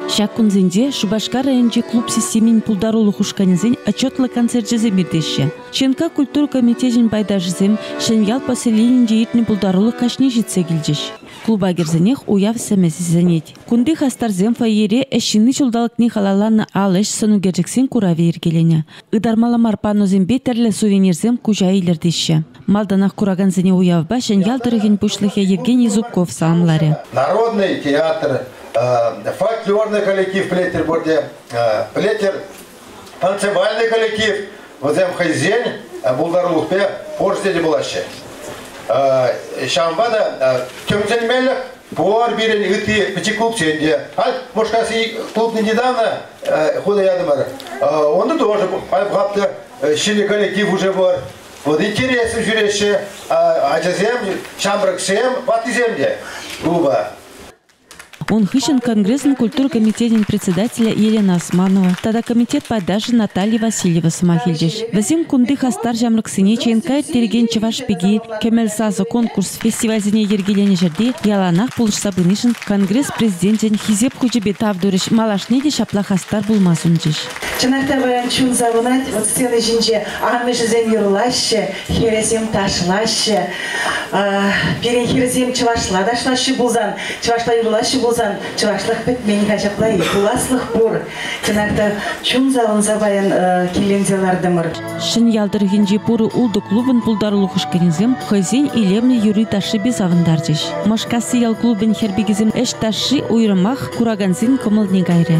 Ҫак кунсенче Шупашкар районӗнчи клуб системин пултарулӑх ушкӑнӗсен отчетлӑ концерчӗсем иртеҫҫӗ. ЧНК культура комитечӗн пайташӗсем Ҫӗньял поселенийӗнче иртнӗ пултарулӑх каҫне ҫитсе килчӗҫ. Клуба кӗрсенех уяв сӗмӗ сисӗнет. Кунти хастарсем фойере Ӗҫ ҫынни ҫулталӑкне халалланӑ ал ӗҫ сӑнӳкерчӗксен куравӗ йӗркеленӗ. Ытармалла мар панносемпе тӗрлӗ сувенирсем куҫа илӗртеҫҫӗ. Малтанах куракансене уявпа Ҫӗньял тӑрӑхӗн пуҫлӑхӗ Евгений Зубков саламларӗ. Народный театр, фольклорный коллектив пӗлетӗр пурте, пӗлетӗр танцевальный коллектив, вӗсем хӑйсен пултарулӑхпе пурте те пулаҫҫӗ. Ҫавӑнпа та тӗмсӗлмелӗх пур пирӗн ытти пӗчӗк клубсен те. Халь Мошкасси клубне недавно хута ятӑмӑр. Онда тоже хапта ҫӗнӗ коллектив уже пур. Вот интересно ҫӳреҫҫӗ ачасем, ҫамрӑксем, ваттисем те клуба. Ун хыҫҫӑн Конгресӑн культура комитечӗн председателӗ Елена Османова тата комитет пайташӗ Наталья Васильева сӑмах илчӗҫ. Вӗсем кунти хастар ҫамрӑксене ЧНК ирттерекен Чӑваш пики, Кӗмӗл сасӑ конкурс фестивальсене йӗркеленӗ ҫӗрте яланах пулӑшса пынишӗн Конгресс президенчӗн Хисеп хучӗпе тав турӗҫ, малашне те ҫапла хастар пулма сунчӗҫ. Чӑнах та паян чун савӑнать, вот сцена ҫинче амӑшӗсем юрлаҫҫӗ, хӗрӗсем ташлаҫҫӗ. Пирӗн хӗрсем чӑвашла ташлаҫҫӗ пулсан, чӑвашла юрлаҫҫӗ пулсан, чӑвашлӑх пӗтмен-ха ҫапла-и, пуласлӑх пур. Чӑнах та чун савӑнса паян киленсе лартӑмӑр. Ҫӗньял тӑрӑхӗнчи пур ултӑ клубӑн пултарулӑх ушкӑнӗсем хӑйсен илемлӗ юрри-ташшипе савӑнтарчӗҫ. Мошкасси ял клубӗн хӗр-пикисем ӗҫ ташши уйрӑмах куракансен кӑмӑлне кайрӗ.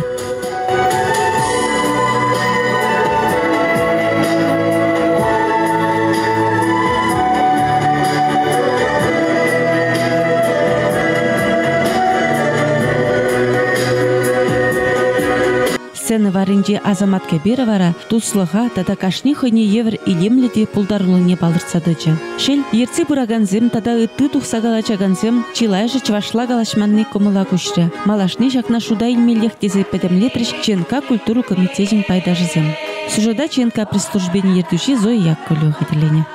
Сцена варринчи Асамат кӗперӗ вара туслӑха тата кашни хӑйне евӗр илемлӗ те пултаруллине палӑртса тӑчӗ. Шел, ертсе пыракансем тата ытти тухса калаҫакансем чылайӑшӗ чӑвашла калаҫманни кӑмӑла куҫрӗ. Малашне ҫакна шута илмеллех тесе пӗтӗмлетрӗҫ ЧНК культура комитечӗн пайташӗсем. Сюжета ЧНК пресс-службин ертӳҫи Зоя Яковлева хатӗрленӗ.